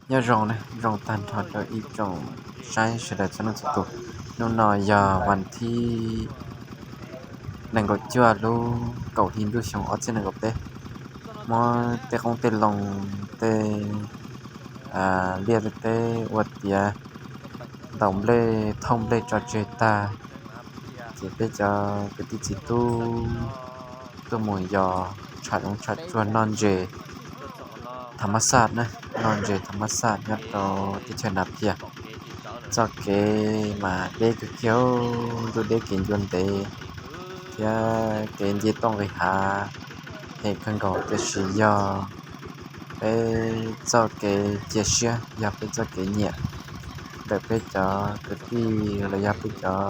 Nyob zoo ne, zoo tag nrho rau ib tsoom saib sawv daws txhua leej txhua tus. Hnub no yog vas thib nees nkaum cuaj lub kaum hli ntuj xyoo ob txhiab nees nkaum peb. Muab tej qoob tej loo, tej liaj tej teb ua tiav, ntaus nplej thauj nplej tso tseg tag, ces peb cov kwv tij txiv tub tuaj mus yos tsham zoov tsham tsuag noj ntses tham mab xaj na, noj ntses tham mab xaj nyob rau teb chaws Nas Phias. Txoj kev mas deb kawg kiag, ntuj deb kev ncua ntev thiab kev nce toj nqis hav hem kawg nkaus, tiam sis yog peb txoj kev cia siab, yog peb txoj kev nyiam ntawm peb cov kwv tij los yog peb cov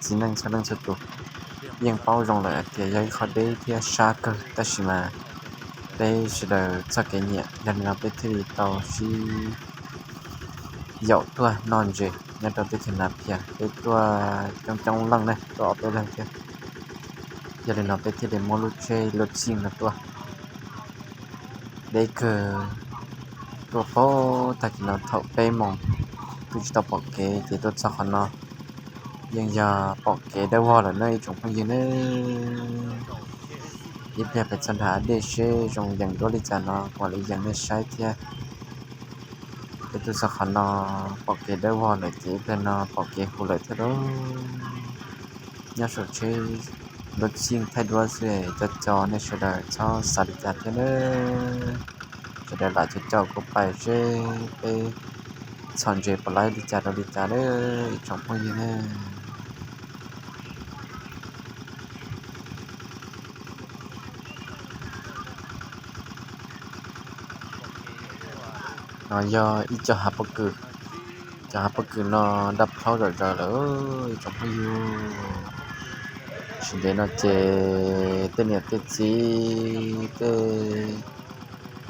txiv neej txhua leej txhua tus. Yeej paub zoo lawm hais tias yog ib qho deb thiab sab kawg, tab sis mas peb sawv daws txoj kev nyiam, yog li no peb thiaj li tau sib yaum tuaj noj ntses nyob rau teb chaws Nas Phias. Peb tuaj coob coob leej ne, tuaj ob peb leeg thiab. Yog li no peb thiaj li muab lub tsheb lub txij no tuaj. Deb kawg, tuaj pem tag kis no thaum peb moos twb tsis tau pom kev ces tuaj txog qhov no. Yeej yog pom kev dawb vog lawm ne ib tsoom phooj ywg ne. Ib pliag peb txog nram dej seb zoo yees dua li cas no kuv mam li yees nej saib thiab. Peb twb txog qhov no, pom kev dawb vog lawm ces ib pliag no pom kev hu lawm thiab lauj. Nyob saum tsheb lub txij thaij duab xwb, co co nej sawv daws txhob xav li cas thiab nawb. Sawv daws lam co co kuv pais seb peb txhom ntses puas laib li cas rau li cas nawb ib tsoom phooj ywg ne. No yog ib co hav pob kws. Cov hav pob kws no daj plhaub zom zaws lawm ib tsoom phooj ywg. Tsis ntev no ces tej niam tej txiv, tej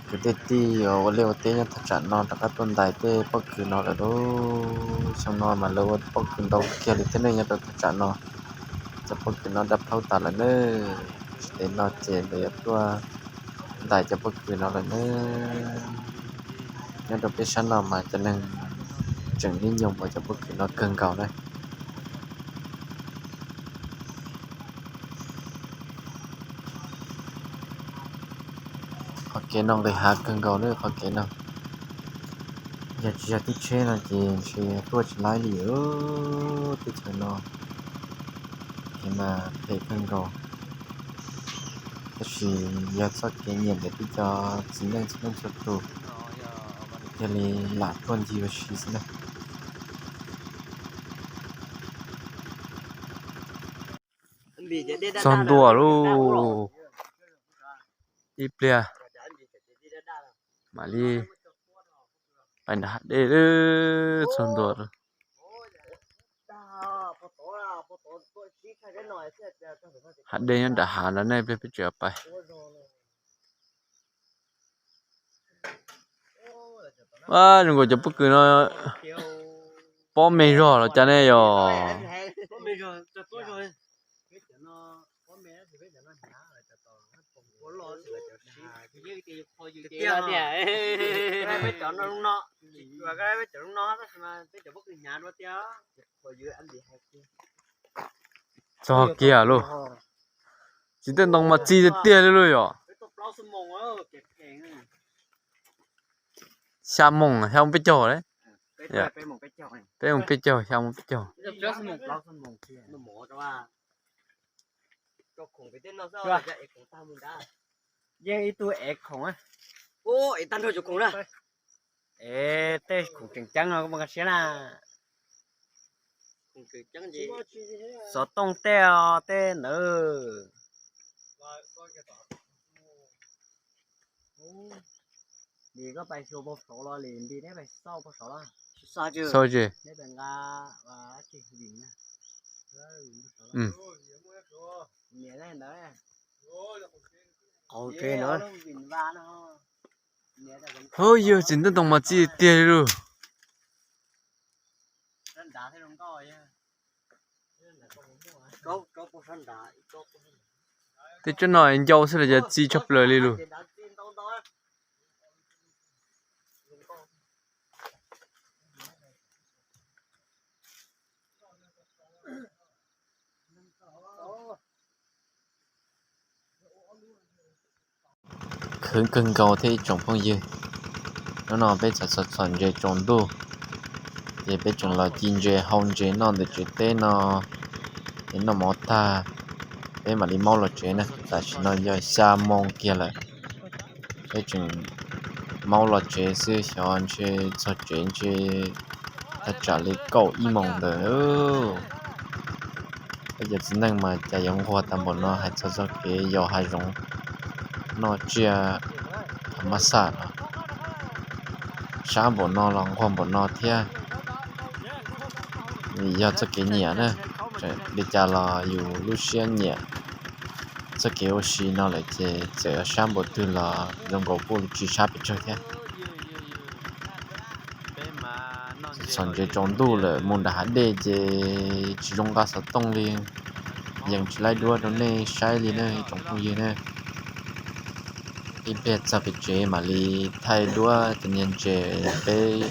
kwv tej tij uas ua liaj ua teb nyob thaj tsam no rov qab tuaj ntais tej pob kws no lawm lauj. Xyoo no mas lawv ua pob kws ntau kiag li thiab ne nyob rau thaj tsam no. Cov pob kws no daj plhaub tas lawm nawb. Tsis ntev no ces lawv yuav tuaj ntais cov pob kws no lawm nawb. Nyob rau peb sab no mas cov neeg tseem nib nyoog npaum cov pob kws no kawg nkaus na. Qhov kev no nqis hav kawg nkaus na qhov kev no. Yog tsis yog tib tsheb no ces ntshe tuaj tsis laib li. Teb chaws no kev mas phem kawg nkaus, tab sis yog txoj kev nyiam ntawm peb cov txiv neej txhua leej txhua tus, thiaj li lam tuaj ncig ua si xwb na. Txog ntua lauj. Ib pliag mam li pais nram hav dej. Txog ntua lauj. Hav dej nyob nram hav no ne, ib pliag peb tseem pais. Zoo nkaus cov pob kws no pob me zog los cas ne yog. Txog kiag lauj. Tsis tej ntoo mas txi tiag tiag li lauj yom. Xya moos, xya moos peb caug lauj. Peb moos peb caug, xya moos peb caug. Yeej ib tug ev khoom. Ev tej khoom tseem ceeb no koj puas nkag siab na. Xov tooj tej os tej ntawd. Nti koj pais xyuas pag saud los li nti neb pais xauj pag saud los? Xauj tsis? Neb pais nqa tsis vim na. Qau tsev no. Hauj yog tsis ntoo mas txi tiag li lauj. Tej tsob no ncau xwb los cas txi tshaj plaws li lauj. khwv kawg nkaus thiab ib tsoom phooj ywg. Hnub no peb txhom txhom ntses tsaus ntuj, ces peb tseem los ci ntses hau ntses noj ntawm tsev teb no, ces noj mov tag, peb mam li maub los tsev na. Tam sim no yog xya moo kiag lawm, peb tseem maub los tsev xwb, xyov ntshe txog tsev ntshe thaj tsam li kaum ib moos ntawd. Peb cov txiv neej mas cas yuav nquag tag npaum no, hais txog txoj kev yos hav zoov noj tsiaj thav mab xaj no, sab npaum no los nquag npaum no thiab. Yog txoj kev nyiam na, li cas los yus lub siab nyiam txoj kev ua si no lawm ces txawm sab npaum twg los zoo nkaus kuj tsis sab pes tsawg thiab. Txhom ntses tsaus ntuj lawm mus nram hav dej ces tsis zoo nqa xov tooj li, yees tsis laib duab rau nej saib li na tsoom phooj ywg na. Ib pliag txog pem tsev mam li thaij duab cov niag ntses peb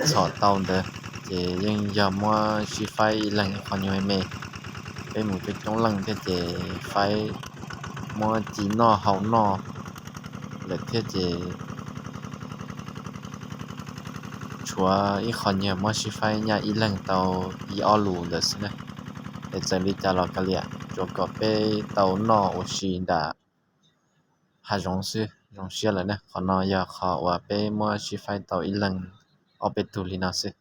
txhom tau ntawd, ces yeej yog muab sib faib ib leeg ib qho nyuag me me. Peb mus coob coob leej thiab ces faib muab ci noj hau noj lawm thiab ces tshuav ib qho nyuag muab sib faib nyaj ib leeg tau ib ob lus ntawd xwb na. Es txawm li cas los kav liam, tsuav kom peb tau noj ua si nram hav zoov xwb zoo siab lawm na. Qhov no yog qhov uas peb muab sib faib tau ib leeg ob peb tug li no xwb.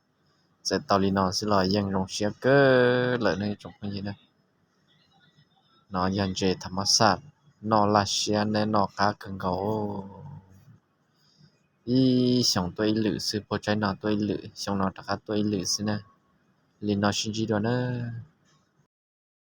Txawm tau li no xwb los yeej zoo siab kawg lawm ne tsoom phooj ywg na. No yog ntses thav mab xaj, noj laj siab neb noj qab kawg nkaus. Ib xyoos tuaj ib lwm xwb, puag tsaib no tuaj ib lwm, xyoo no rov qab tuaj ib lwm xwb na. Li no sib ntsib dua nawb.